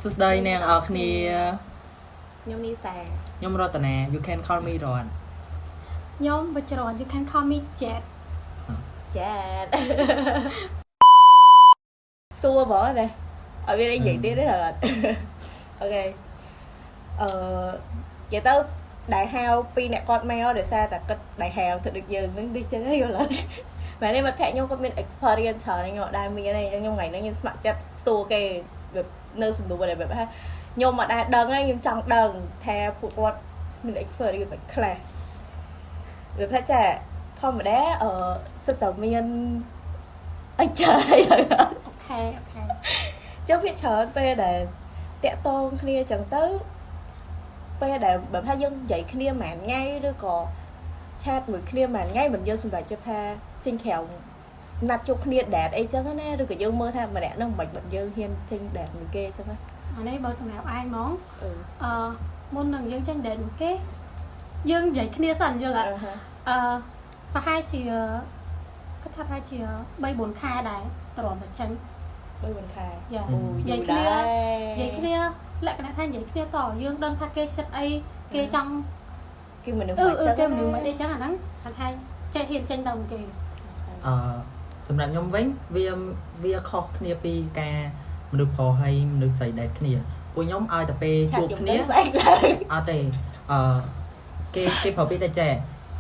សួស្តីអ្នកនរគ្នា ខ្ញុំនីសា ខ្ញុំរតនា you can call me រន ខ្ញុំវជ្រន you can call me Jet. ចាសួរហ្មងណាអត់មានអីនិយាយទៀតទេអត់ okay អឺនិយាយទៅដែលហៅពីរអ្នកគាត់មកដោយសារតែគាត់ដែលហៅទៅដូចយើងនឹងដូចចឹងយល់អត់មែនទេមិត្តភក្តិខ្ញុំគាត់មាន experience ច្រើនខ្ញុំអត់ដែលមានទេអញ្ចឹងខ្ញុំថ្ងៃហ្នឹងខ្ញុំស្ម័គ្រចិត្តសួរគេបែបនៅសំណួរដែលបែបថាខ្ញុំអត់ដែលដឹងទេខ្ញុំចង់ដឹងថាពួកគាត់មាន experience បែបខ្លះបែបថាចាធម្មតាអឺសិតតែមានអីច្រើនអីហើយ Okay. ចុះវាច្រើនពេលដែលតាក់តងគ្នាចឹងទៅពេលដែលបើថាយើងនិយាយគ្នាប្រហែលថ្ងៃឬក៏chat មួយគ្នាប្រហែលថ្ងៃមិនយើងសម្រេចចិត្តថាចេញក្រៅណាត់ជួបគ្នា date អីចឹងណាឬក៏យើងមើលថាម្នាក់ហ្នឹងមិនបាច់យើងហ៊ានចេញ date មួយគេចឹងណា អានេះបើសម្រាប់ឯងហ្មង អឺ អឺមុននឹងយើងចេញ date មួយគេយើងនិយាយគ្នាសិនយល់អត់អឺប្រហែលជាគាត់ថាប្រហែលជា3 4ខែដែរទ្រាំតែចេញ បីមិនខែ យ៉ា អូ និយាយគ្នានិយាយគ្នាលក្ខណៈថានិយាយគ្នាតយើងដឹងថាគេចិត្តអីគេចង់ គេមនុស្ស អឺអឺគេមនុស្សមិនអីចឹងអាហ្នឹងថាចេះហ៊ានចេញទៅមួយគេ អឺសម្រាប់ខ្ញុំវិញវាវាខុសគ្នាពីការមនុស្សប្រុសហើយមនុស្សស្រី date គ្នាពួកខ្ញុំឲ្យតែពេលជួបគ្នា ស្អែកឡើង អត់ទេអឺគេគេប្រាប់ពីតែចែ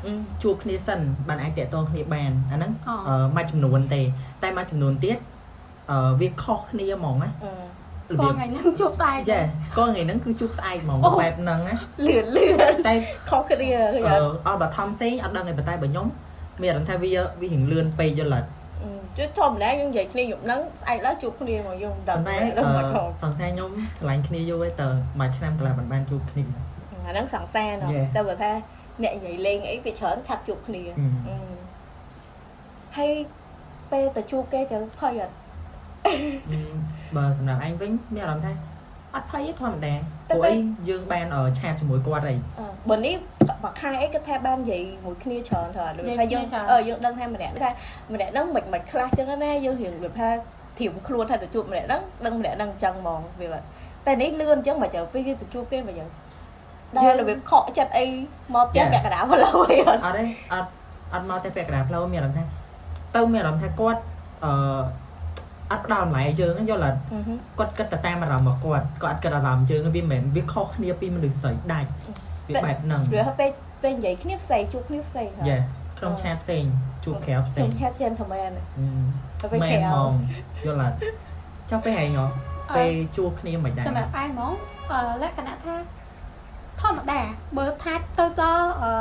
អឺជួបគ្នាសិនបានអាចតាក់ទងគ្នាបានអាហ្នឹងអឺមួយចំនួនទេតែមួយចំនួនទៀតអឺវាខុសគ្នាហ្មងណា អឺ ស្គាល់ថ្ងៃហ្នឹងជួបស្អែក ចេះស្គាល់ថ្ងៃហ្នឹងគឺជួបស្អែកហ្មងបែបហ្នឹងណា លឿនលឿន តែ ខុសគ្នាឃើញ អឺ អត់ អត់បើថំផ្សេងអត់ដឹងទេប៉ុន្តែបើខ្ញុំមានអារម្មណ៍ថាវាវារៀងលឿនពេកយល់អត់ ជួយធម្មតាយើងនិយាយគ្នាយប់ហ្នឹងស្អែកឡើងជួបគ្នាមកយើងមិនដឹង ប៉ុន្តែ ដឹង អឺ មកខុស សង្សារខ្ញុំស្រឡាញ់គ្នាយូរហើយតើមួយឆ្នាំកន្លះមិនបានជួបគ្នា អាហ្នឹងសង្សារណោះ Yeah. តែបើថាអ្នកនិយាយលេងអីវាច្រើនឆាប់ជួបគ្នា អឺ អឺហើយពេលទៅជួបគេចឹងភ័យអត់ អឺបើសម្រាប់អញវិញមានអារម្មណ៍ថាអត់ភ័យទេធម្មតា តែ ព្រោះអីយើងបានអឺ chat ជាមួយគាត់អី អឺបើនេះមួយខែអីគាត់ថាបាននិយាយមួយគ្នាច្រើនទៅដូចថាយើងអឺយើងដឹងថាម្នាក់ថាម្នាក់ហ្នឹងមិនមិនខ្លះចឹងណាយើងរៀងវាថាធៀមខ្លួនថាទៅជួបម្នាក់ហ្នឹងដឹងម្នាក់ហ្នឹងចឹងហ្មងវាបាទតែនេះលឿនចឹងមកចឹងពេលយើងទៅជួបគេមកចឹងដល់របៀបខកចិត្តអីមកផ្ទះពាក់កណ្ដាលផ្លូវអីអត់ អត់ទេអត់អត់មកតែពាក់កណ្ដាលផ្លូវមានអារម្មណ៍ថាទៅមានអារម្មណ៍ថាគាត់អឺអត់ផ្ដល់តម្លៃឲ្យយើងយល់អត់គាត់គិតតែតាមអារម្មណ៍របស់គាត់គាត់អត់គិតអារម្មណ៍យើងវាមិនមែនវាខុសគ្នាពីមនុស្សស្រីដាច់វាបែបហ្នឹង ព្រោះពេលពេលនិយាយគ្នាផ្សេងជួបគ្នាផ្សេងហ៎ យ៉ាក្នុង chat ផ្សេងជួបក្រៅផ្សេង ខ្ញុំ chat gentleman អឺ ទៅពេលក្រៅ មែនហ្មងយល់អត់ចុះពេលហែងហ៎ពេលជួបគ្នាមិនដែរ សម្រាប់ឯងហ្មងអឺលក្ខណៈថាធម្មតាបើថាទៅដល់អឺ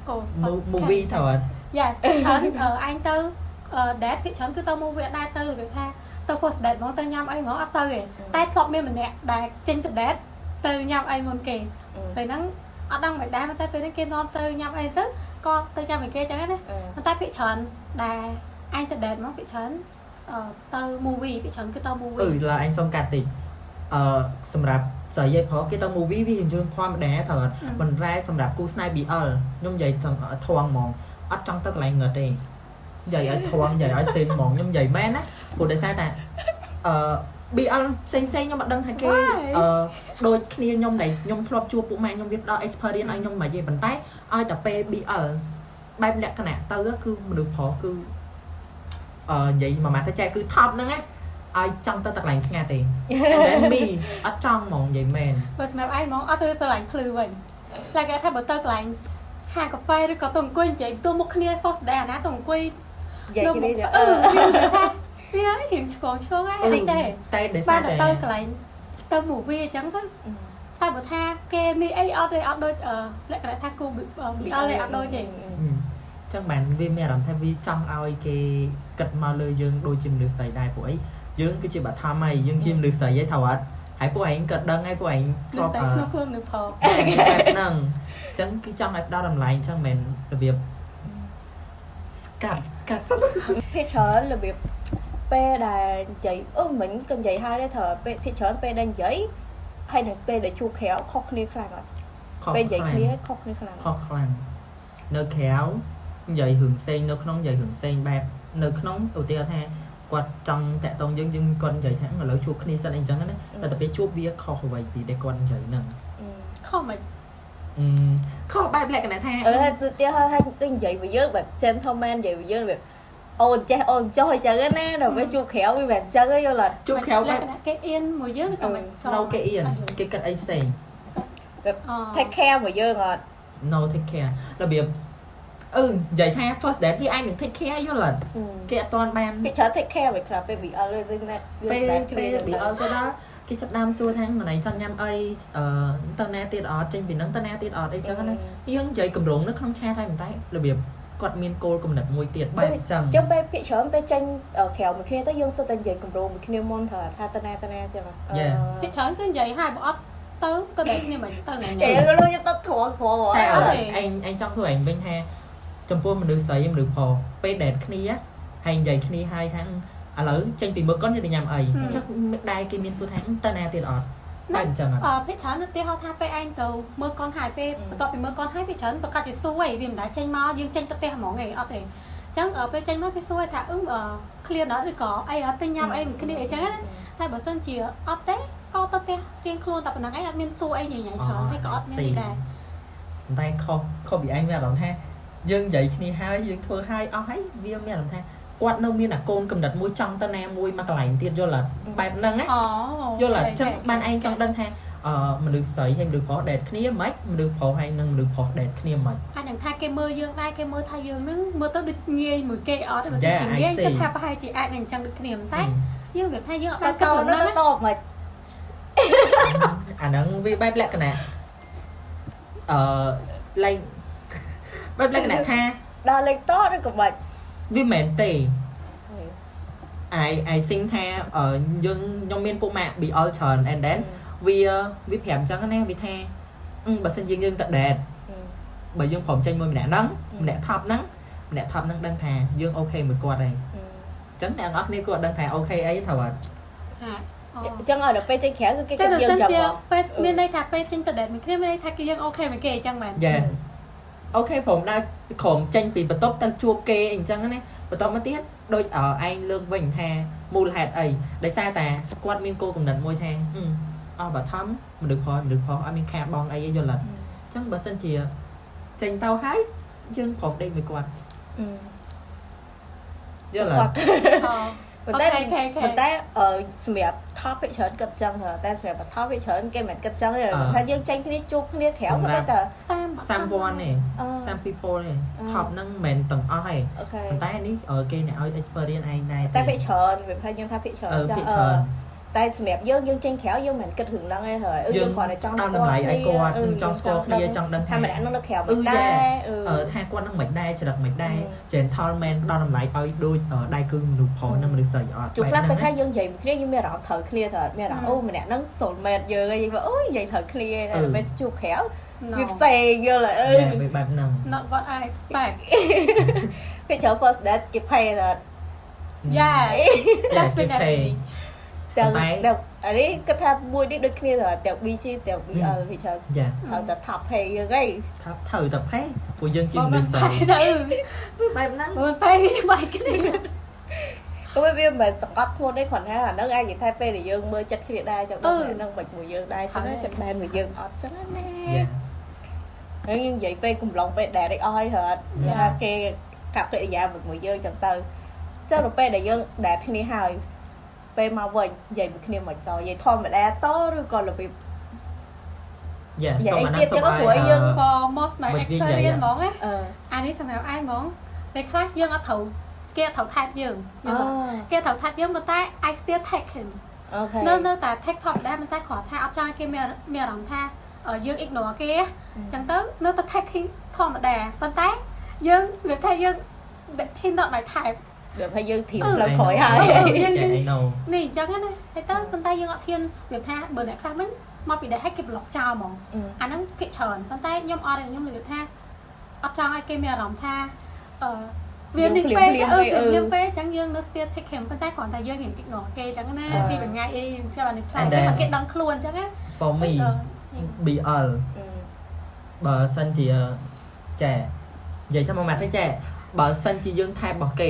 អូ movie ត្រូវអត់ យ៉ាច្រើនអឺឯងទៅអឺ date ភាគច្រើនគឺទៅ movie អត់ដែរទៅវាថាទៅ first date ហ្មងទៅញ៉ាំអីហ្មងអត់សូវទេតែធ្លាប់មានម្នាក់ដែលចេញទៅ date ទៅញ៉ាំអីមុនគេពេលហ្នឹងអត់ដឹងមិនដែរតែពេលហ្នឹងគេនាំទៅញ៉ាំអីទៅក៏ទៅញ៉ាំឲ្យគេចឹងណាប៉ុន្តែភាគច្រើនដែលឯងទៅ date ហ្មងភាគច្រើនអឺទៅ movie ភាគច្រើនគឺទៅ អឺ movie ឡើយអញសុំកាត់តិចអឺសម្រាប់ស្រីឯប្រុសគេទៅ movie វាយើងធម្មតាត្រូវអត់ប៉ុន្តែសម្រាប់គូស្នេហ៍ BL ខ្ញុំនិយាយធំធំហ្មងអត់ចង់ទៅកន្លែងងឹតទេនិយាយឲ្យធំនិយាយឲ្យសេនហ្មងខ្ញុំនិយាយមែនណាព្រោះដោយសារតែអឺ BL ផ្សេងផ្សេងខ្ញុំអត់ដឹងថាគេអឺដូចគ្នាខ្ញុំដែលខ្ញុំធ្លាប់ជួបពួកម៉ាកខ្ញុំវាផ្ដល់ experience ឲ្យខ្ញុំមកទេប៉ុន្តែឲ្យតែពេល BL បែបលក្ខណៈទៅគឺមនុស្សប្រុសគឺអឺនិយាយមួយម៉ាត់ទៅចែកគឺ top ហ្នឹងណាឲ្យចង់ទៅតែកន្លែងស្ងាត់ទេ And then me អត់ចង់ហ្មងនិយាយមែន បើសម្រាប់ឯងហ្មងអត់ទៅកន្លែងភ្លឺវិញតែគេថាបើទៅកន្លែងហាងកាហ្វេឬក៏ទៅអង្គុយនិយាយទល់មុខគ្នា first date អាណាទៅអង្គុយ និយាយគ្នា អឺវាថាវារៀងឆ្កងឆ្កងហ្នឹងចេះ តែដោយ បាន សារតែ តែទៅកន្លែងទៅ movie អញ្ចឹងទៅតែបើថាគេនេះអីអត់ទេអត់ដូចលក្ខណៈថាគូ BL ទេអត់ដូចទេ ចឹងបានវាមានអារម្មណ៍ថាវាចង់ឲ្យគេគិតមកលើយើងដូចជាមនុស្សស្រីដែរព្រោះអីយើងគឺជាបឋមហើយយើងជាមនុស្សស្រីហើយត្រូវអត់ហើយពួកឯងក៏ដឹងហើយពួកឯងធ្ និ លាប់អឺ ស័យក្នុងខ្លួននៅផង បែបហ្នឹងចឹងគឺចង់ឲ្យផ្ដល់តម្លៃចឹងមិនរបៀបស្កាត់កាត់សិន ភាគច្រើនរបៀបពេលដែលនិយាយអូមិញក៏និយាយហើយដែរត្រូវពេលភាគច្រើនពេលដែលនិយាយហើយនឹងពេលដែលជួបក្រៅខុសគ្នាខ្លាំងអត់ ខុស ពេលនិយាយ ខ្លាំង គ្នាខុសគ្នាខ្លាំង ខុសខ្លាំងនៅក្រៅនិយាយរឿងផ្សេងនៅក្នុងនិយាយរឿងផ្សេងបែបនៅក្នុងឧទាហរណ៍ថា គាត់ចង់តាក់ទងយើងយើងគាត់និយាយថាឥឡូវជួបគ្នាសិនអីចឹងណាតែទៅពេលជួបវាខុសអ្វីពីដែលគាត់និយាយហ្នឹង ខុសមិន ខុសបែបលក្ខណៈថា អឺទៅទីហើយទៅនិយាយvớiយើងបែប gentleman និយាយvớiយើងបែបអូនចេះអូនចុះអញ្ចឹងណាដល់ពេលជួបក្រៅវាបែបអញ្ចឹងយល់អត់ ជួបក្រៅបែប គេអៀនមួយយើងឬក៏មិន នៅគេអៀនគេគិតអីផ្សេង បែប take care មួយយើងអត់ No take care របៀបអឺនិយាយថា first date វាអាចនឹង take care យល់អត់គេអត់ទាន់បាន គេច្រើន take care វិញខ្លះពេល BL ទៅណា ពេលពេល BL ទៅដល់គេចាប់ដើមសួរថាម្នាក់ចង់ញ៉ាំអីអឺទៅណាទៀតអត់ចេញពីនឹងទៅណាទៀតអត់អីចឹងណាយើងនិយាយកម្រងនៅក្នុងឆាតហើយប៉ុន្តែរបៀបគាត់មានគោលកំណត់មួយទៀតបែបចឹង ចឹងពេលភាគច្រើនពេលចេញក្រៅមួយគ្នាទៅយើងសុទ្ធតែនិយាយកម្រងមួយគ្នាមុនថាថាទៅណាទៅណាចឹង ភាគច្រើនគឺនិយាយហើយបើអត់ទៅទៅដល់គ្នាមិនទៅណា គេលុយទៅត្រង់ត្រង់ តែឯងឯងចង់សួរឯងវិញថាចំពោះមនុស្សស្រីមនុស្សប្រុសពេលដេតគ្នាហើយនិយាយគ្នាហើយថាឥឡូវចេញពីមើលកុនយើងទៅញ៉ាំអីចុះដែរគេមានសួរថាទៅណាទៀតអត់តែអញ្ចឹងអត់ អឺភាគច្រើនឧទាហរណ៍ថាពេលឯងទៅមើលកុនហើយពេលបន្ទាប់ពីមើលកុនហើយភាគច្រើនប្រកាសជាសួរឯងវាមិនដែលចេញមកយើងចេញទៅផ្ទះហ្មងឯងអត់ទេអញ្ចឹងពេលចេញមកគេសួរថាអឺ clear អត់ឬក៏អីអត់ទៅញ៉ាំអីមួយគ្នាអីចឹងណាតែបើសិនជាអត់ទេក៏ទៅផ្ទះរៀងខ្លួនតែប៉ុណ្ណឹងឯងអត់មានសួរអីញ៉ៃញ៉ៃច្រើនហើយក៏អត់មាននេះដែរ តែខុសខុសពីឯងមានអារម្មណ៍ថាយើងនិយាយគ្នាហើយយើងធ្វើហើយអស់ហើយវាមានអារម្មណ៍ថាគាត់នៅមានអាកូនកំណត់មួយចង់ទៅណាមួយមកកន្លែងទៀតយល់អត់បែបហ្នឹងណាយល់អត់ចឹងបានឯងចង់ដឹងថាអឺមនុស្សស្រីហើយមនុស្សប្រុសដេតគ្នាមិនមនុស្សប្រុសហើយនិងមនុស្សប្រុសដេតគ្នាមិន អាចនឹងថាគេមើលយើងដែរគេមើលថាយើងនឹងមើលទៅដូចងាយមួយគេអត់ទេបើសិនជាងាយគេថាប្រហែលជាអាចនឹងចឹងដូចគ្នាតែយើងវាថាយើងអត់បានគិតរឿងហ្នឹង តបមិន អាហ្នឹងវាបែបលក្ខណៈអឺឡែកបែបលក្ខណៈថា ដល់លេខតឬក៏មិន វាមិនមែនទេ I think ថាយើងខ្ញុំមានពួកម៉ាក់ BL ច្រើន and then វាវាប្រាប់អញ្ចឹងណាវាថាបើសិនយើងយើងទៅ date បើយើងព្រមចេញមួយម្នាក់ហ្នឹងម្នាក់ top ហ្នឹងម្នាក់ top ហ្នឹងដឹងថាយើង okay មួយគាត់ហើយអញ្ចឹងអ្នកនរគ្នាគាត់ដឹងថា okay អីត្រូវអត់ ហា អញ្ចឹងឲ្យដល់ពេលចេញក្រៅគឺគេគិតយើង ចាំពេលមានន័យថាពេលចេញទៅ date មួយគ្នាមានន័យថាគេយើង okay មួយគេអញ្ចឹងមែន Yeah okay ព្រមដើរក្រុមចេញពីបន្ទប់ទៅជួបគេអញ្ចឹងណាបន្ទាប់មកទៀតដូចឯងលើកវិញថាមូលហេតុអីដោយសារតាគាត់មានគោលកំណត់មួយថាអស់បឋមមនុស្សផងមនុស្សផងអត់មានខាបងអីយល់អត់អញ្ចឹងបើសិនជាចេញទៅហើយយើងព្រមដេកមួយគាត់យល់អត់ ប៉ុន្តែប៉ុន្តែសម្រាប់ topic ច្រើនគិតចឹងតែសម្រាប់ topic ច្រើនគេមិនគិតចឹងទេថាយើងចេញគ្នាជួបគ្នាក្រៅក៏តែ តាម someone ទេ some people ទេ top ហ្នឹងមិនមែនទាំងអស់ទេប៉ុន្តែនេះគេអ្នកឲ្យ experience ឯងដែរ តែភាគច្រើនវាថាយើងថាភាគច្រើន ចា៎ តែសម្រាប់យើងយើងចេញក្រៅយើងមិនគិតរឿងហ្នឹងទេហើយយើងគ្រាន់តែចង់ ស្គាល់តម្លៃឲ្យគាត់ចង់ស្គាល់គ្នាចង់ដឹង ថាម្នាក់នោះនៅក្រៅមិនដែរ អឺថាគាត់នឹងមិនដែរចរិតមិនដែរ gentleman ផ្ដល់តម្លៃឲ្យដូចដៃគឺមនុស្សប្រុសនិងមនុស្សស្រីអត់ ជួបខ្លះពេលខ្លះយើងនិយាយមួយគ្នាយើងមានអារម្មណ៍ត្រូវគ្នាត្រូវមានអារម្មណ៍អូម្នាក់ហ្នឹង soulmate យើងឯងយើងអូនិយាយត្រូវគ្នាតែពេលជួបក្រៅវាផ្សេងយល់អើ វាបែបហ្នឹង Not what I expect. ពេលចូល first date គេ pay ដល់ Yeah, definitely. ទាំងតែអានេះគាត់ថាមួយនេះដូចគ្នាទាំង BG ទាំង BL វាច្រើនត្រូវតែ top pay យើងឯង top ត្រូវតែ pay ព្រោះយើងជាមនុស្សស្រី ទៅ វាបែបហ្នឹង មិន pay បែបគ្នា ក៏វាមិនមែនសង្កត់ធ្ងន់ទេគ្រាន់តែអាហ្នឹងអាចនិយាយថាពេលដែលយើងមើលចិត្តគ្នាដែរចឹងដល់ហ្នឹងមិនមួយយើងដែរចឹងចិត្តបែនមួយយើងអត់ចឹងណាហើយយើងនិយាយពេលកំឡុងពេលដែលអស់ហើយហត់ថាគេកាប់កិរិយាមួយយើងចឹងទៅចឹងដល់ពេលដែលយើងដែលគ្នាហើយពេលមកវិញនិយាយមួយគ្នាមិនតនិយាយធម្មតាតឬក៏របៀប យ៉ាសូមអាហ្នឹងសូមឲ្យ យើង for most my experience ហ្មងណាអានេះសម្រាប់ឯងហ្មងពេលខ្លះយើងអត់ត្រូវគេអត់ត្រូវថែបយើងគេត្រូវថែបយើងប៉ុន្តែ I still take him នៅនៅតែ take ធម្មតាប៉ុន្តែគ្រាន់ថាអត់ចង់ឲ្យគេមានមានអារម្មណ៍ថាយើង ignore គេអញ្ចឹងទៅនៅតែ take him ធម្មតាប៉ុន្តែយើងវាថាយើង he not my type វាថាយើងធៀបផ្លូវក្រោយហើយ យើងនេះអញ្ចឹងណាហើយទៅប៉ុន្តែយើងអត់ហ៊ានវាថាបើអ្នកខ្លះវិញមកពីដែលឲ្យគេប្លុកចោលហ្មងអាហ្នឹងភាគច្រើនប៉ុន្តែខ្ញុំអត់ទេខ្ញុំនិយាយថាអត់ចង់ឲ្យគេមានអារម្មណ៍ថាអឺវានេះពេកអឺវាលៀមពេកអញ្ចឹងយើងនៅ still take him ប៉ុន្តែគ្រាន់តែយើងរៀង ignore គេអញ្ចឹងណាពីមួយថ្ងៃអីខ្ញុំអានេះខ្លាចតែគេដឹងខ្លួនអញ្ចឹងណា For me BL បើសិនជាចែនិយាយថាមួយម៉ាត់ទេចែបើសិនជាយើងថែបរបស់គេ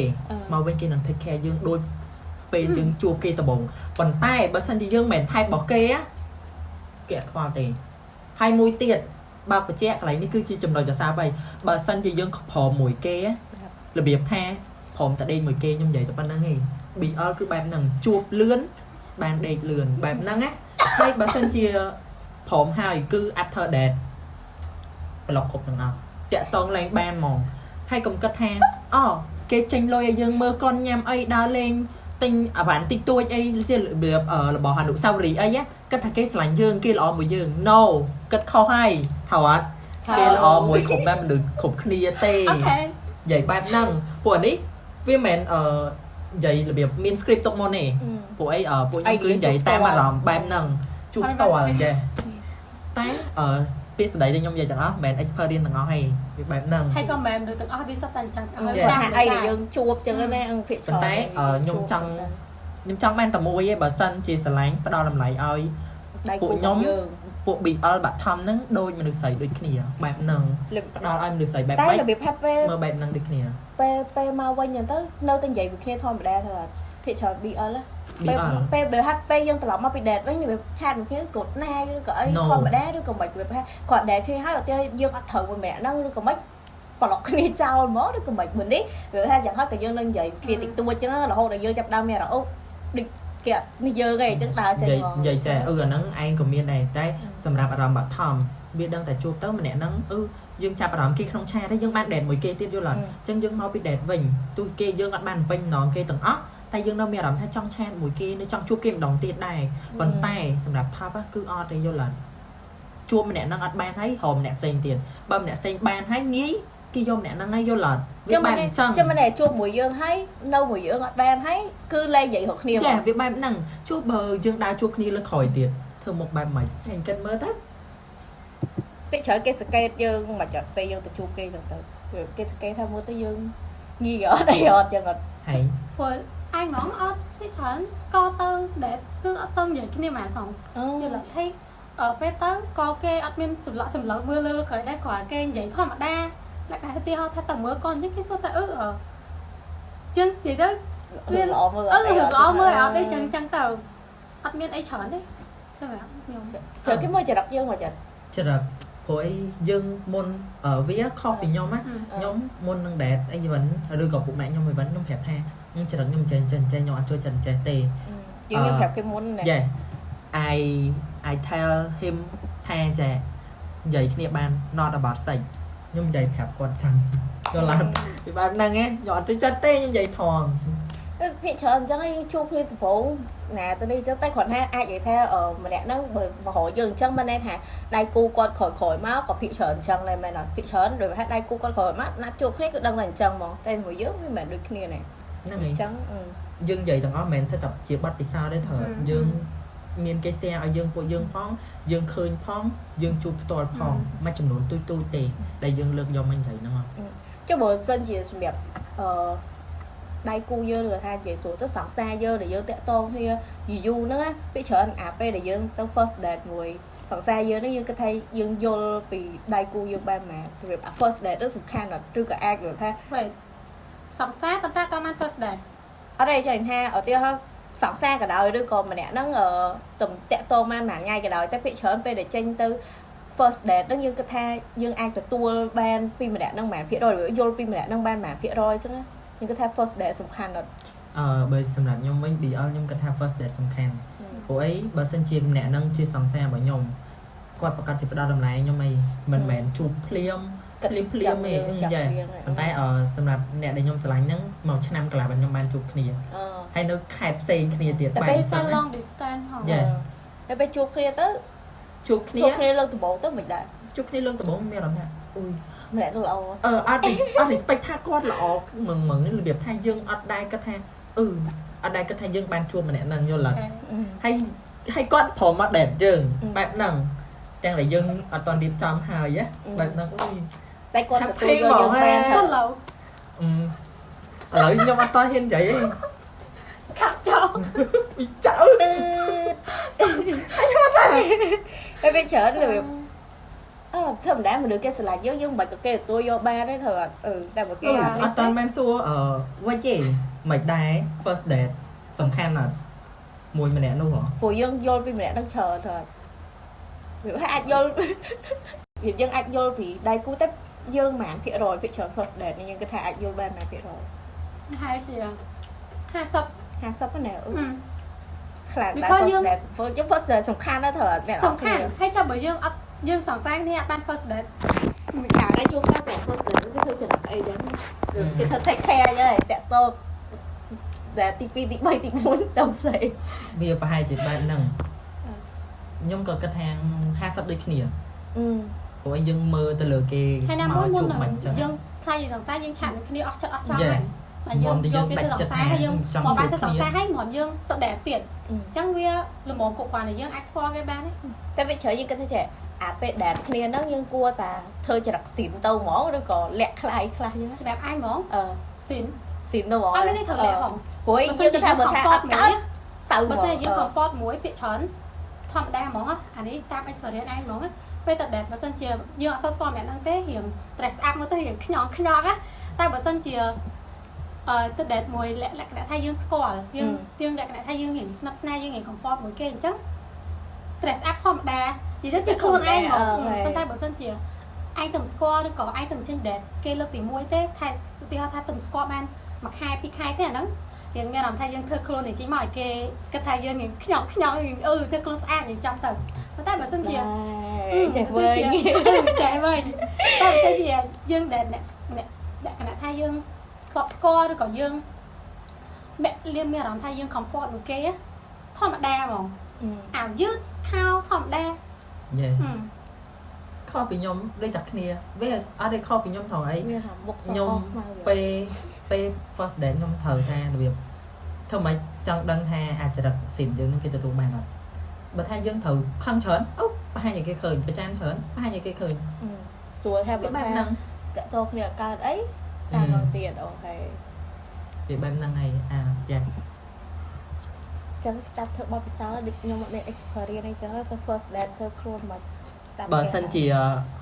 មកវិញគេនឹង take care យើងដូច ពេលយើងជួបគេដំបូងប៉ុន្តែបើសិនជាយើងមិនមែន type របស់គេគេអត់ខ្វល់ទេហើយមួយទៀតបើបញ្ជាក់កន្លែងនេះគឺជាចំណុចដ៏សាបហើយបើសិនជាយើងព្រមមួយគេរបៀបថាព្រមតែដេកមួយគេខ្ញុំនិយាយតែប៉ុណ្្នឹងឯង BL គឺបែបហ្នឹងជួបលឿនបានដេកលឿនបែបហ្នឹងណាហើយបើសិនជាព្រមហើយគឺ after that ប្លុកគ្រប់ទាំងអស់តាក់តងឡើងបានហ្មងហើយកុំគិតថាអូគេចេញលុយឲ្យយើងមើលកុនញ៉ាំអីដើរលេងទិញអាវ៉ាន់តិចតួចអីជារបៀបរបស់អនុស្សាវរីយ៍អីគិតថាគេស្រឡាញ់យើងគេល្អមួយយើង No គិតខុសហើយថាអត់គេល្អមួយគ្រប់បែបមនុស្សគ្រប់គ្នាទេនិយាយបែបហ្នឹងពួកនេះវាមិនមែននិយាយរបៀបមាន script ទុកមុនទេពួកអីពួកខ្ញុំគឺនិយាយតាមអារម្មណ៍បែបហ្នឹងជួបផ្ទាល់ចេះតែពាក្យសម្ដីដែលខ្ញុំនិយាយទាំងអស់មិនមែន experience ទាំងអស់ទេវាបែបហ្នឹងហើយក៏មិនមែនមនុស្សទាំងអស់វាសុទ្ធតែអញ្ចឹងតែអីដែលយើងជួបចឹងណាភាគច្រើនប៉ុន្តែខ្ញុំចង់បានតែមួយឯងបើសិនជាស្រឡាញ់ផ្ដល់តម្លៃឲ្យពួកខ្ញុំពួក BL បាក់ថំហ្នឹងដូចមនុស្សស្រីដូចគ្នាបែបហ្នឹងផ្ដល់ឲ្យមនុស្សស្រីបែបម៉េចតែរបៀបថាពេលមើលបែបហ្នឹងដូចគ្នាពេលមកវិញចឹងទៅនៅតែនិយាយពីគ្នាធម្មតាទៅអត់ភាគច្រើន BL ពេលបើហាត់ពេលយើងត្រឡប់មកពី date វិញវាឆាតមួយគ្នាកត់ណាយឬក៏អីធម្មតាឬក៏មិនវាថាគាត់ date គ្នាហើយឧទាហរណ៍យើងអត់ត្រូវមួយម្នាក់ហ្នឹងឬក៏មិនប្លុកគ្នាចោលហ្មងឬក៏មិនមុននេះវាថាយ៉ាងហោចក៏យើងនឹងនិយាយគ្នាតិចតួចចឹងរហូតដល់យើងចាប់ដើមមានអារម្មណ៍អូដូចគេនេះយើងឯងចឹងដើរចេញហ្មងនិយាយចេះអាហ្នឹងឯងក៏មានដែរតែសម្រាប់អារម្មណ៍បាក់ថំវាដឹងតែជួបទៅម្នាក់ហ្នឹងយើងចាប់អារម្មណ៍គេក្នុងឆាតហើយយើងបាន date មួយគេទៀតយល់អត់ចឹងយើងមកពី date វិញទោះគេយើងអត់បានពេញម្ដងគេទាំងអស់តែយើងនៅមានអារម្មណ៍ថាចង់ឆាតមួយគេនៅចង់ជួបគេម្ដងទៀតដែរប៉ុន្តែសម្រាប់ថប់គឺអត់ទេយល់អត់ជួបម្នាក់ហ្នឹងអត់បានហើយរកម្នាក់ផ្សេងទៀតបើម្នាក់ផ្សេងបានហើយងាយគេយកម្នាក់ហ្នឹងហើយយល់អត់វាបែបអញ្ចឹងចាំមិនជួបមួយយើងហើយនៅមួយយើងអត់បានហើយគឺលែងនិយាយរកគ្នាចាវាបែបហ្នឹងជួបបើយើងដើរជួបគ្នាលើក្រោយទៀតធ្វើមុខបែបម៉េចហើយគិតមើលទៅពេលច្រើនគេសង្កេតយើងមកចាត់ពេលយើងទៅជួបគេចឹងទៅគេសង្កេតថាមើលទៅយើងងាយអត់អីអត់ចឹងអត់ហើយព្រោះឯងហ្មងអត់ទេច្រើនក៏ទៅដែលគឺអត់សូវនិយាយគ្នាហ្មងផងយល់ទេពេលទៅក៏គេអត់មានសម្លក់សម្លឹងមើលលើក្រោយដែរគ្រាន់គេនិយាយធម្មតាលក្ខណៈទីហោថាតែមើលកូនចឹងគេសួរថាចឹងនិយាយទៅវាល្អមើលល្អមើលអត់ទេចឹងចឹងទៅអត់មានអីច្រើនទេសម្រាប់ខ្ញុំត្រូវគេមើលចរិតយើងមកចាចរិតព្រោះអីយើងមុនវាខុសពីខ្ញុំណាខ្ញុំមុននឹង date អីវិញឬក៏ពុកម៉ែខ្ញុំអីវិញខ្ញុំប្រាប់ថាខ្ញុំចរិតខ្ញុំចេះចេះចេះខ្ញុំអត់ចូលចិត្តចេះទេយើងប្រាប់គេមុនណា Yeah I tell him ថាចេះនិយាយគ្នាបាន not about sex ខ្ញុំនិយាយប្រាប់គាត់ចឹងយល់អត់ពីបែបហ្នឹងឯងខ្ញុំអត់ចូលចិត្តទេខ្ញុំនិយាយថងភាគច្រើនអញ្ចឹងឯងជួបគ្នាដំបូងណាទៅនេះអញ្ចឹងតែគ្រាន់ថាអាចនិយាយថាម្នាក់ហ្នឹងបើមករកយើងអញ្ចឹងមិនន័យថាដៃគូគាត់ក្រោយៗមកក៏ភាគច្រើនអញ្ចឹងដែរមែនអត់ភាគច្រើនដូចថាដៃគូគាត់ក្រោយមកណាត់ជួបគ្នាគឺដឹងតែអញ្ចឹងហ្មងតែមួយយើងវាមិនមែនដូចគ្នាណាហ្នឹងឯងអញ្ចឹងយើងនិយាយទាំងអស់មិនមែនសិតតែជាបទពិសោធន៍ទេត្រូវយើងមានគេ share ឲ្យយើងពួកយើងផងយើងឃើញផងយើងជួបផ្ទាល់ផងមួយចំនួនទូចៗទេដែលយើងលើកយកមកនិយាយហ្នឹងចុះបើសិនជាសម្រាប់ដៃគូយើងឬថានិយាយស្រួលទៅសង្សារយើងដែលយើងតាក់ទងគ្នាយូរហ្នឹងណាពេលច្រើនអាពេលដែលយើងទៅ first date មួយសង្សារយើងហ្នឹងយើងគិតថាយើងយល់ពីដៃគូយើងបែបម៉េចរបៀប first date ហ្នឹងសំខាន់អត់ឬក៏អាចនិយាយថាសង្សារប៉ុន្តែតបាន first date អត់ទេចាថាឧទាហរណ៍សង្សារក៏ដោយឬក៏ម្នាក់ហ្នឹងទំតាក់ទងបានមួយថ្ងៃក៏ដោយតែភាគច្រើនពេលដែលចេញទៅ first date ហ្នឹងយើងគិតថាយើងអាចទទួលបានពីម្នាក់ហ្នឹងប៉ុន្មានភាគរយយល់ពីម្នាក់ហ្នឹងបានប៉ុន្មានភាគរយអញ្ចឹងខ្ញុំគិតថា first date សំខាន់អត់បើសម្រាប់ខ្ញុំវិញ DL ខ្ញុំគិតថា first date សំខាន់ព្រោះអីបើសិនជាម្នាក់ហ្នឹងជាសង្សាររបស់ខ្ញុំគាត់ប្រកាសជាផ្ដល់តម្លៃខ្ញុំអីមិនមែនជួបភ្លាមភ្លាមភ្លាមទេយ៉ាប៉ុន្តែសម្រាប់អ្នកដែលខ្ញុំស្រឡាញ់ហ្នឹងមួយឆ្នាំកន្លះបានខ្ញុំបានជួបគ្នាហើយនៅខេត្តផ្សេងគ្នាទៀតបែបហ្នឹង long distance ហ៎យ៉ាតែពេលជួបគ្នាទៅជួបគ្នាលើកដំបូងទៅមិនដែរជួបគ្នាលើកដំបូងមានអារម្មណ៍ថាអូយម្នាក់ល្អអត់អត់ respect ថាគាត់ល្អមងមងរបៀបថាយើងអត់ដែរគិតថាអត់ដែរគិតថាយើងបានជួបម្នាក់ហ្នឹងយល់អត់ហើយហើយគាត់ព្រមមក date យើងបែបហ្នឹងទាំងដែលយើងអត់តន់រៀបចំហើយបែបហ្នឹងអូយតែគាត់ទទួលយកយើងបានទៅឡូវឥឡូវខ្ញុំអត់តហ៊ាននិយាយទេខាត់ចោលពីចៅហើយហត់ហើយពេលច្រើនរបៀបធម្មតាមនុស្សគេស្រឡាញ់យើងយើងមិនបាច់ទៅគេទទួលយកបានទេត្រូវអត់តែបើគេអត់តាន់បានសួរវិញទេមិនដែរ first date សំខាន់ណាស់មួយម្នាក់នោះហ៎ ព្រោះយើងយល់ពីម្នាក់នឹងច្រើនទៅវាអាចយល់វាយើងអាចយល់ពីដៃគូតែយើងប៉ុន្មានភាគរយភាគច្រើន first date នេះយើងគិតថាអាចយល់បានប៉ុន្មានភាគរយ ហើយជា50 50ណា អឺ ខ្លាំងដែរ Because first យើង date ព្រោះយើង first date សំខាន់ណាស់ត្រូវអត់អ្នក សំខាន់ហើយចាំបើយើងអត់យើងសង្សារគ្នាអត់បាន first date មិនកើត តែជួបកាលតែ first date គេធ្វើចំណុចអីចឹងគេធ្វើ take care ចឹងតាក់តោតែទី2ទី3ទី4ទៅផ្សេង វាប្រហែលជាបែបហ្នឹងខ្ញុំក៏គិតថា50ដូចគ្នា អឺ ព្រោះឯងយើងមើលទៅលើគេ ហើយណាមួយមុន ជួប នឹង មិនចឹង យើងខ្លាចយើងសង្សារយើងឆាតនឹងគ្នាអស់ចិត្តអស់ចង់ Yeah. ហើយតែយើង មុនតែ យកគេ យើង ទៅសង្សារហើយយើង ចង់ មកបាន ជួបគ្នា ទៅសង្សារហើយមុនយើងទៅ date ទៀតអញ្ចឹងវាល្មមគ្រប់គ្រាន់តែយើងអាចស្គាល់គេបានទេ តែវាច្រើនយើងគិតថាចេះអាពេល date គ្នាហ្នឹងយើងគួរតាធ្វើចរិតស៊ីនទៅហ្មងឬក៏លាក់ខ្លៃខ្លះចឹង សម្រាប់ឯងហ្មង អឺ ស៊ីន ស៊ីនទៅហ្មង អត់មានន័យត្រូវលាក់ហ្មង ព្រោះ បើសិ យើង នជាយើង ថាបើថាអ comfort ត់កើត មួយ ទៅ បើសិនជាយើង comfort មួយពាក្យច្រើនធម្មតាហ្មងអានេះតាម experience ឯងហ្មងពេលទៅ date បើសិនជាយើងអត់សូវស្គាល់ម្នាក់ហ្នឹងទេរៀង dress up មកទៅរៀងខ្ញងខ្ញងណាតែបើសិនជាអឺទៅ date មួយលក្ខណៈថាយើងស្គាល់យើងយើងលក្ខណៈថាយើងរៀងស្និទ្ធស្នាលយើងរៀង comfort មួយគេអញ្ចឹង dress up ធម្មតានិយាយទៅជាខ្លួនឯងហ្មងប៉ុន្តែបើសិនជាឯងទៅស្គាល់ឬក៏ឯងទៅចេញ date គេលើកទី1ទេខែឧទាហរណ៍ថាទៅស្គាល់បានមួយខែពីរខែទេអាហ្នឹង យើងមានអារម្មណ៍ថាយើងធ្វើខ្លួននេះចេញមកឲ្យគេគិតថាយើងនឹងខ្ញងខ្ញងអឺធ្វើខ្លួនស្អាតយ៉ាងចាំទៅប៉ុន្តែបើសិនជា ចេះវិញ ចេះវិញតែបើសិនជាយើងដែលអ្នកអ្នកលក្ខណៈថាយើងធ្លាប់ស្គាល់ឬក៏យើងមានលៀនមានអារម្មណ៍ថាយើង comfort មួយគេធម្មតាហ្មងអាវយឺតខោធម្មតា Yeah ខុសពីខ្ញុំដូចតែគ្នាវាអត់ទេខុសពីខ្ញុំថងអី មានថាមុខស ខ្ញុំ ខ្មៅ ពេលពេល first date ខ្ញុំត្រូវថារបៀបធ្វើម៉េចចង់ដឹងថាអាចរិតស៊ីមយើងនឹងគេទទួលបានអត់បើថាយើងត្រូវខឹងច្រើនអូប្រហែលជាគេឃើញប្រចានច្រើនប្រហែលជាគេឃើញ សួរថាបើថា វាបែបហ្នឹង តាក់ទងគ្នាកើតអីតាមមកទៀត OK វាបែបហ្នឹងហើយអាចា ចឹង start ធ្វើបទពិសោធន៍ដូចខ្ញុំអត់មាន experience អីចឹងទៅ first date ធ្វើខ្លួនមក start បើសិនជា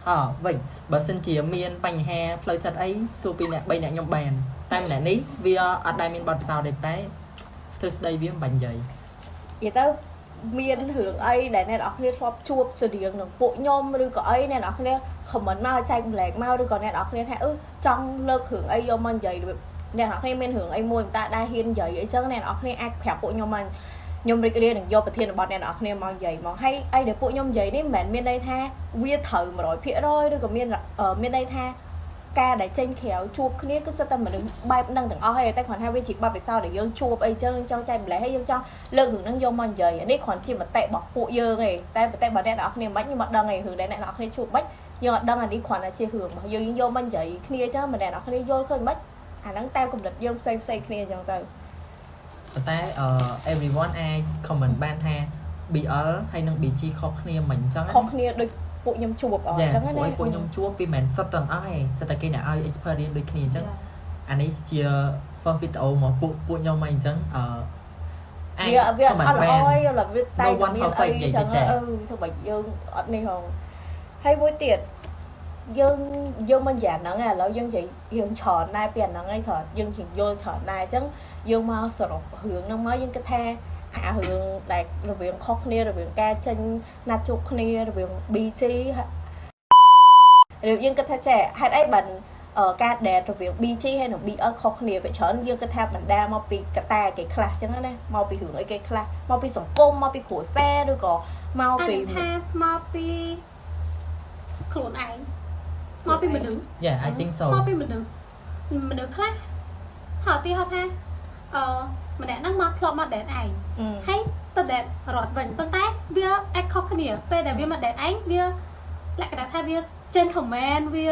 អវិញបើសិនជាមានបញ្ហាផ្លូវចិត្តអីសួរពីអ្នក3អ្នកខ្ញុំបានតែម្នាក់នេះវាអត់ដែលមានបទពិសោធន៍ទេតែទ្រឹស្ដីវាមិនបាញ់និយាយ និយាយទៅមានរឿងអីដែលអ្នកនរគ្នាធ្លាប់ជួបស្រៀងនឹងពួកខ្ញុំឬក៏អីអ្នកនរគ្នា comment មកចែកម្លែកមកឬក៏អ្នកនរគ្នាថាអឺចង់លើករឿងអីយកមកនិយាយអ្នកនរគ្នាមានរឿងអីមួយតែដែរហ៊ាននិយាយអីចឹងអ្នកនរគ្នាអាចប្រាប់ពួកខ្ញុំមកខ្ញុំរីករាយនឹងយកប្រធានបទអ្នកនរគ្នាមកនិយាយមកហើយអីដែលពួកខ្ញុំនិយាយនេះមិនមែនមានន័យថាវាត្រូវ100%ឬក៏មានមានន័យថាការដែលចេញក្រៅជួបគ្នាគឺសិតតែមនុស្សបែបហ្នឹងទាំងអស់ហើយតែគ្រាន់ថាវាជាបទពិសោធន៍ដែលយើងជួបអីចឹងចង់ចែកម្លែកហើយយើងចង់លើករឿងហ្នឹងយកមកនិយាយនេះគ្រាន់ជាមតិរបស់ពួកយើងឯងតែមតិរបស់អ្នកទាំងអស់គ្នាមិនខ្ញុំអត់ដឹងឯងរឿងដែលអ្នកទាំងអស់គ្នាជួបមិនយើងអត់ដឹងអានេះគ្រាន់តែជារឿងរបស់យើងយកមកនិយាយគ្នាចឹងមិនអ្នកទាំងអស់គ្នាយល់ឃើញមិនអាហ្នឹងតាមកម្រិតយើងផ្សេងផ្សេងគ្នាចឹងទៅ ប៉ុន្តែ everyone អាច comment បានថា BL ហើយនិង BG ខុសគ្នាមិនអញ្ចឹង ខុសគ្នាដូចពួកខ្ញុំជួបអញ្ចឹងណា ពួកខ្ញុំជួបពីមិនសុទ្ធទាំងអស់ឯងសិតតែគេអ្នកឲ្យ experience ដូចគ្នាអញ្ចឹងអានេះជា first video មកពួកខ្ញុំមកអញ្ចឹងអឺ វាអត់ល្អឯងវាតែមានអីចឹងអឺធ្វើបែបយើងអត់នេះហងហើយមួយទៀតយើងយើងមិនយ៉ាងហ្នឹងឥឡូវយើងនិយាយយើងច្រើនដែរពីអាហ្នឹងឯងត្រូវយើងជាយល់ច្រើនដែរអញ្ចឹងយើងមកសរុបរឿងហ្នឹងមកយើងគិតថាអារឿងដែលរវាងខុសគ្នារវាងការចេញណាត់ជួបគ្នារវាង BC ឬយើងគិតថាចេះហេតុអីបានការ date រវាង BG ហើយនិង BL ខុសគ្នាពេលច្រើនយើងគិតថាបណ្ដាមកពីកតាគេខ្លះអញ្ចឹងណាមកពីរឿងអីគេខ្លះមកពីសង្គមមកពីគ្រួសារឬក៏មកពី ថាមកពីខ្លួនឯងមកពីមនុស្ស Yeah I think so មកពីមនុស្សមនុស្សខ្លះហៅទីហៅថាអឺម្នាក់ហ្នឹងមកធ្លាប់មក date ឯងហើយទៅ date រត់វិញប៉ុន្តែវាអាចខុសគ្នាពេលដែលវាមក date ឯងវាលក្ខណៈថាវា gentleman វា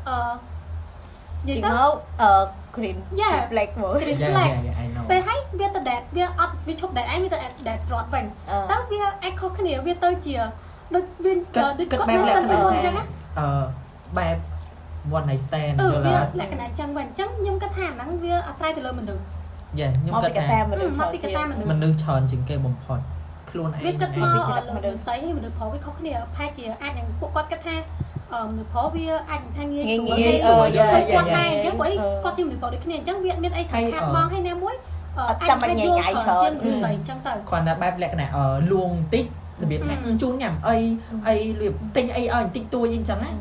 អឺ និយាយទៅអឺ green flag មក green flag ពេលហើយវាទៅ date វាអត់វាឈប់ date ឯងវាទៅ date រត់វិញតើវាអាចខុសគ្នាវាទៅជាដូចវាដូច គាត់បែបលក្ខណៈអញ្ចឹងណាអឺបែប one night stand យល់អត់លក្ខណៈអញ្ចឹងវិញអញ្ចឹងខ្ញុំគិតថាហ្នឹងវាអាស្រ័យទៅលើមនុស្ស យ៉ាខ្ញុំគិតថា មកពីកត្តា មនុស្សច្រើនជាងគេបំផុតខ្លួនឯង វាគិតមកមនុស្សស្រីមនុស្សប្រុសវាខុសគ្នាប្រហែលជាអាចនឹងពួកគាត់គិតថាមនុស្សប្រុសវាអាចនឹងថាងាយស្រួល ងាយស្រួល គាត់ដែរអញ្ចឹងព្រោះអីគាត់ជាមនុស្សប្រុសដូចគ្នាអញ្ចឹងវាមានអីខាតបងហើយណាមួយ អត់ចាំបាច់ញ៉ៃញ៉ៃច្រើន ជាងមនុស្សស្រីអញ្ចឹងទៅ គ្រាន់តែបែបលក្ខណៈលួងបន្តិចរបៀបថាជូនញ៉ាំអីអីរបៀបទិញអីឲ្យបន្តិចតួចអីអញ្ចឹងណា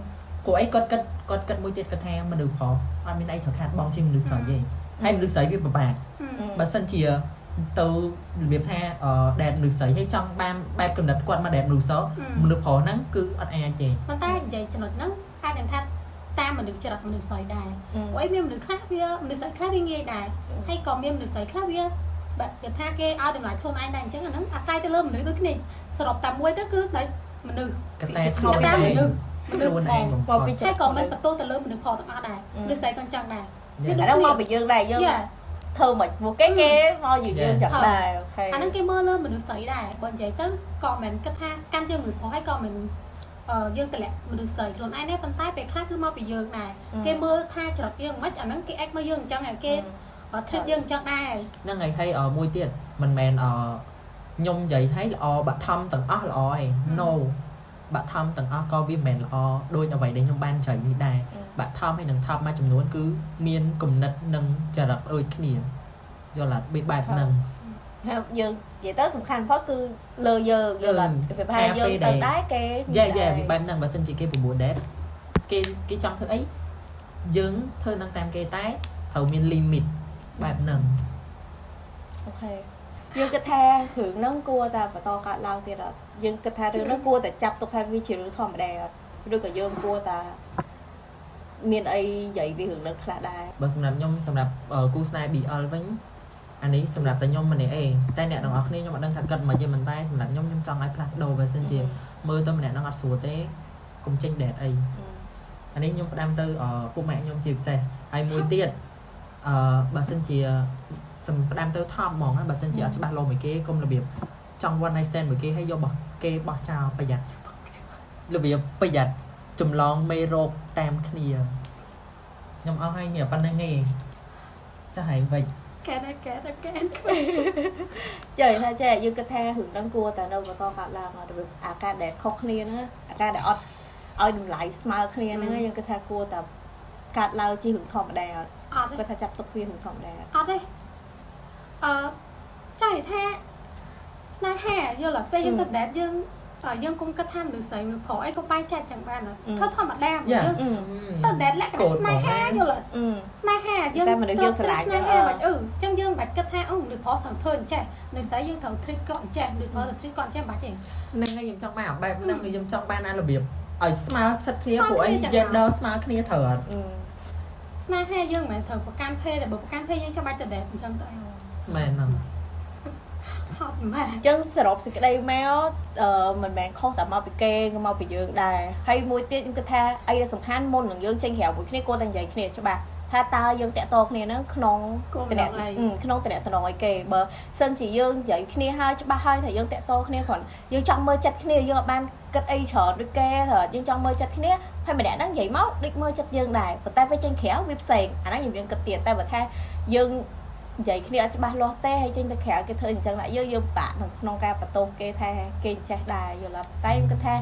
ព្រោះអីគាត់គិតគាត់គិតមួយទៀតគាត់ថាមនុស្សប្រុសអត់មានអីត្រូវខាតបងជាងមនុស្សស្រីទេហើយមនុស្សស្រីវាពិបាកបើសិនជាទៅរបៀបថា date មនុស្សស្រីហើយចង់បានបែបកំណត់គាត់មក date មនុស្សសមនុស្សប្រុសហ្នឹងគឺអត់អាចទេ ប៉ុន្តែនិយាយចំណុចហ្នឹងអាចនឹងថាតាមមនុស្សចរិតមនុស្សស្រីដែរព្រោះអីមានមនុស្សខ្លះវាមនុស្សស្រីខ្លះវាងាយដែរហើយក៏មានមនុស្សស្រីខ្លះវាបែបថាគេឲ្យតម្លៃខ្លួនឯងដែរអញ្ចឹងអាហ្នឹងអាស្រ័យទៅលើមនុស្សដូចគ្នាសរុបតែមួយទៅគឺតែមនុស្ស កតែខ្លួនឯង មនុស្ស ខ្លួនឯងបំផុត ហើយក៏មិនបន្ទោសទៅលើមនុស្សប្រុសទាំងអស់ដែរមនុស្សស្រីក៏អញ្ចឹងដែរ អាហ្នឹងមកពីយើងដែរយើងធ្វើមិនពួកគេគេមកយយើងចឹងដែរ okay អាហ្នឹងគេមើលលើមនុស្សស្រីដែរបើនិយាយទៅក៏មិនគិតថាកាន់ជាមនុស្សប្រុសហើយក៏មិនយើងតម្លាក់មនុស្សស្រីខ្លួនឯងដែរប៉ុន្តែពេលខ្លះគឺមកពីយើងដែរគេមើលថាចរិតយើងមិនអាហ្នឹងគេអាចមកយើងអញ្ចឹងហើយគេ treat យើងអញ្ចឹងដែរ ហ្នឹងហើយហើយមួយទៀតមិនមែនខ្ញុំនិយាយឲ្យល្អបឋមទាំងអស់ល្អឯង No បឋមទាំងអស់ក៏វាមិនមែនល្អដូចអ្វីដែលខ្ញុំបានចែកនេះដែរបឋមហើយនឹងថប់មួយចំនួនគឺមានគំនិតនិងចរិតដូចគ្នាយល់អត់បែបហ្នឹង ហើយយើងនិយាយទៅសំខាន់បំផុតគឺលើយើងយល់អត់ពេលថាយើងទៅដែរគេ yeah yeah វាបែបហ្នឹងបើសិនជាគេ9 date គេគេចង់ធ្វើអីយើងធ្វើនឹងតាមគេតែត្រូវមាន limit បែបហ្នឹង okay យើងគិតថារឿងហ្នឹងគួរតែបន្តកើតឡើងទៀតអត់យើងគិតថារឿងហ្នឹងគួរតែចាប់ទុកថាវាជារឿងធម្មតាអត់ឬក៏យើងគួរតែមានអីនិយាយពីរឿងហ្នឹងខ្លះដែរ បើសម្រាប់ខ្ញុំសម្រាប់គូស្នេហ៍ BL វិញអានេះសម្រាប់តែខ្ញុំម្នាក់ឯងតែអ្នកទាំងអស់គ្នាខ្ញុំអត់ដឹងថាគិតមកទេមិនតែសម្រាប់ខ្ញុំខ្ញុំចង់ឲ្យផ្លាស់ប្ដូរបើសិនជាមើលទៅម្នាក់ហ្នឹងអត់ស្រួលទេកុំចេញ date អីអានេះខ្ញុំផ្ដាំទៅពុកម៉ែខ្ញុំជាពិសេសហើយមួយទៀតបើសិនជាសំផ្ដាំទៅថប់ហ្មងណាបើសិនជាអត់ច្បាស់លាស់មួយគេកុំរបៀបចង់ one night stand មួយគេហើយយករបស់គេបោះចោលប្រយ័ត្នរបៀបប្រយ័ត្នចម្លងមេរោគតាមគ្នាខ្ញុំអស់ហើយមានប៉ុណ្្នឹងឯងចាស់ហើយវិញ កែដែរកែដែរកែ ចេះថាចេះយើងគិតថារឿងហ្នឹងគួរតែនៅបន្តកើតឡើងអត់របៀបអាការដែលខុសគ្នាហ្នឹងអាការដែលអត់ឲ្យតម្លៃស្មើគ្នាហ្នឹងយើងគិតថាគួរតែកើតឡើងជារឿងធម្មតាអត់ អត់ទេ គាត់ថាចាប់ទុកវារឿងធម្មតា អត់ទេអឺចង់និយាយថាស្នេហាយល់អត់ពេលយើងទៅ date យើងយើងគុំគិតថាមនុស្សស្រីមនុស្សប្រុសអីក៏បែងចែកចឹងបានអត់ធ្វើធម្មតាយើងទៅ date លក្ខណៈស្នេហាយល់អត់ស្នេហាយើង តែមនុស្សយើងស្រឡាញ់ ស្នេហាបាច់អឺចឹងយើងបាច់គិតថាអូមនុស្សប្រុសត្រូវធ្វើអញ្ចេះមនុស្សស្រីយើងត្រូវ treat គាត់អញ្ចេះមនុស្សប្រុសត្រូវ treat គាត់អញ្ចេះបាច់ទេ ហ្នឹងហើយខ្ញុំចង់បានអាបែបហ្នឹងខ្ញុំចង់បានអារបៀបឲ្យស្មើសិទ្ធិគ្នាព្រោះអី gender ស្មើគ្នាត្រូវអត់ ស្នេហាយើងមិនមែនត្រូវប្រកាន់ភេទតែបើប្រកាន់ភេទយើងចាំបាច់ទៅ date អញ្ចឹងទៅអី មែនហ្នឹង ហត់មែន អញ្ចឹងសរុបសេចក្តីមកមិនមែនខុសតែមកពីគេក៏មកពីយើងដែរហើយមួយទៀតខ្ញុំគិតថាអីដែលសំខាន់មុននឹងយើងចេញក្រៅមួយគ្នាគួរតែនិយាយគ្នាច្បាស់ថាតើយើងតាក់ទងគ្នាហ្នឹងក្នុង គោល តំណ បំណងអី ក្នុងតំណតំណងអីគេបើសិនជាយើងនិយាយគ្នាហើយច្បាស់ហើយថាយើងតាក់ទងគ្នាគ្រាន់យើងចង់មើលចិត្តគ្នាយើងអត់បានគិតអីច្រើនដូចគេថាយើងចង់មើលចិត្តគ្នាហើយម្នាក់ហ្នឹងនិយាយមកដូចមើលចិត្តយើងដែរប៉ុន្តែពេលចេញក្រៅវាផ្សេងអាហ្នឹងយើងគិតទៀតតែបើថាយើងនិយាយគ្នាអត់ច្បាស់លាស់ទេហើយចេញទៅក្រៅគេធ្វើអញ្ចឹងដាក់យើងយើងបាក់ក្នុងការបន្ទោសគេថាគេចេះដែរយល់អត់តែខ្ញុំគិតថា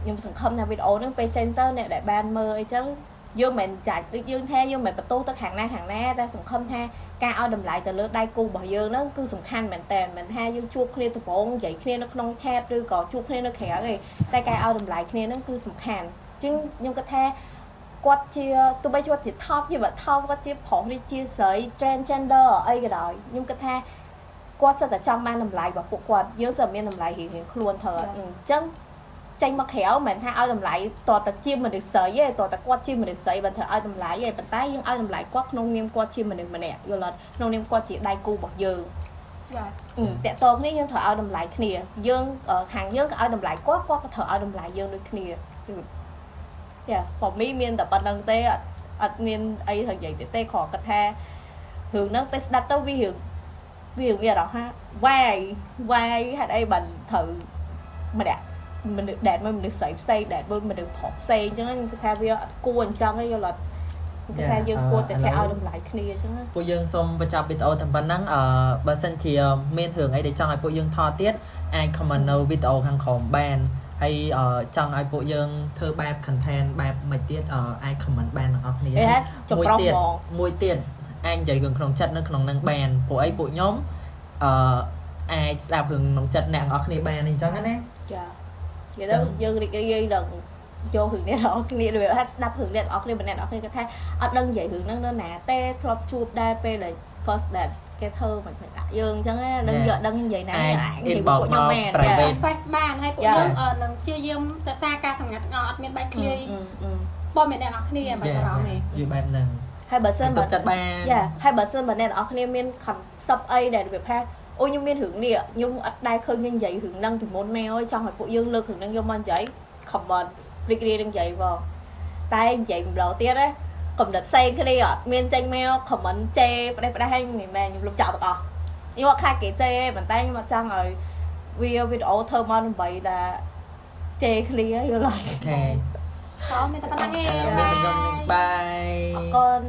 ខ្ញុំសង្ឃឹមថាវីដេអូហ្នឹងពេលចេញទៅអ្នកដែលបានមើលអីចឹងយើងមិនចាច់ដូចយើងថាយើងមិនបន្ទោសទៅខាងណាខាងណាតែសង្ឃឹមថាការឲ្យតម្លៃទៅលើដៃគូរបស់យើងហ្នឹងគឺសំខាន់មែនតើមិនថាយើងជួបគ្នាដំបូងនិយាយគ្នានៅក្នុង chat ឬក៏ជួបគ្នានៅក្រៅទេតែការឲ្យតម្លៃគ្នាហ្នឹងគឺសំខាន់ជាងខ្ញុំគិតថាគាត់ជាទោះបីគាត់ជា top ជាបឋមគាត់ជាប្រុសឬជាស្រី transgender អីក៏ដោយខ្ញុំគិតថាគាត់សិតតែចង់បានតម្លៃរបស់ពួកគាត់យើងសិតមានតម្លៃរៀងៗខ្លួនត្រូវអញ្ចឹងចេញមកក្រៅមិនមែនថាឲ្យតម្លៃតើតើជាមនុស្សស្រីទេតើតើគាត់ជាមនុស្សស្រីមិនត្រូវឲ្យតម្លៃទេប៉ុន្តែយើងឲ្យតម្លៃគាត់ក្នុងនាមគាត់ជាមនុស្សម្នាក់យល់អត់ក្នុងនាមគាត់ជាដៃគូរបស់យើង ចា តាក់ទងគ្នាយើងត្រូវឲ្យតម្លៃគ្នាយើងខាងយើងក៏ឲ្យតម្លៃគាត់គាត់ក៏ត្រូវឲ្យតម្លៃយើងដូចគ្នា Yeah for me មានតែប៉ុណ្្នឹងទេអត់មានអីត្រូវនិយាយទៀតទេគ្រាន់គាត់ថារឿងហ្នឹងពេលស្ដាប់ទៅវារឿងវាវាអារម្មណ៍ថា why why ហេតុអីបានត្រូវម្នាក់មនុស្សដែលមួយមនុស្សស្រីផ្សេងដែលមួយមនុស្សប្រុសផ្សេងអញ្ចឹងខ្ញុំគិតថាវាអត់គួរអញ្ចឹងទេយល់អត់ខ្ញុំគិតថាយើងគួរតែចេះឲ្យតម្លៃគ្នាអញ្ចឹងណា ពួកយើងសូមបញ្ចប់វីដេអូតែប៉ុណ្្នឹងបើសិនជាមានរឿងអីដែលចង់ឲ្យពួកយើងថតទៀតអាច comment នៅវីដេអូខាងក្រោមបានហើយចង់ឲ្យពួកយើងធ្វើបែប content បែបមិនទៀតអាច comment បានទាំងអស់គ្នា អេចម្រុះ មួយទៀត ហ្មង មួយទៀត អាចនិយាយរឿងក្នុងចិត្តនៅក្នុងនឹងបានព្រោះអីពួកខ្ញុំអឺអាចស្ដាប់រឿងក្នុងចិត្តអ្នកទាំងអស់គ្នាបានអញ្ចឹងណា ចានិយាយទៅយើងរីករាយនឹងយករឿងនេះដល់គ្នារបៀបថាស្ដាប់រឿងអ្នកទាំងអស់គ្នាម្នាក់ទាំងអស់គ្នាគាត់ថាអត់ដឹងនិយាយរឿងហ្នឹងនៅណាទេធ្លាប់ជួបដែរពេលដែល first date គេធ្វើមិនមិនដាក់យើងអញ្ចឹងណាដឹងយកដឹងនិយាយណា អាច និយាយ inbox ពួកខ្ញុំ មក មែន private face បានហើយពួកយើងនឹងព្យាយាមរក្សាការសម្ងាត់ទាំងអស់អត់មានបែកធ្លាយព័ត៌មានអ្នកនរគ្នាមិនបារម្ភទេ និយាយបែបហ្នឹង ហើយបើសិន ទុ បើ កចិត្តបាន យ៉ាហើយបើសិនបើអ្នកទាំងអស់គ្នាមាន concept អីដែលរបៀបថាអូខ្ញុំមានរឿងនេះខ្ញុំអត់ដែលឃើញមាននិយាយរឿងហ្នឹងពីមុនមកហើយចង់ឲ្យពួកយើងលើករឿងហ្នឹងយកមកនិយាយ comment រីករាយនឹងនិយាយបងតែនិយាយម្ដងទៀតណាកំណត់ផ្សេងគ្នាអត់មានចេញមក comment ជេរផ្ដេសផ្ដាសឲ្យមិនមែនខ្ញុំលុបចោលទាំងអស់ខ្ញុំអត់ខ្លាចគេជេរទេប៉ុន្តែខ្ញុំអត់ចង់ឲ្យវាវីដេអូធ្វើមកដើម្បីតែជេរគ្នាយល់អត់ OK ចោលមានតែប៉ុណ្្នឹងឯង មានតែខ្ញុំ bye អរគុណ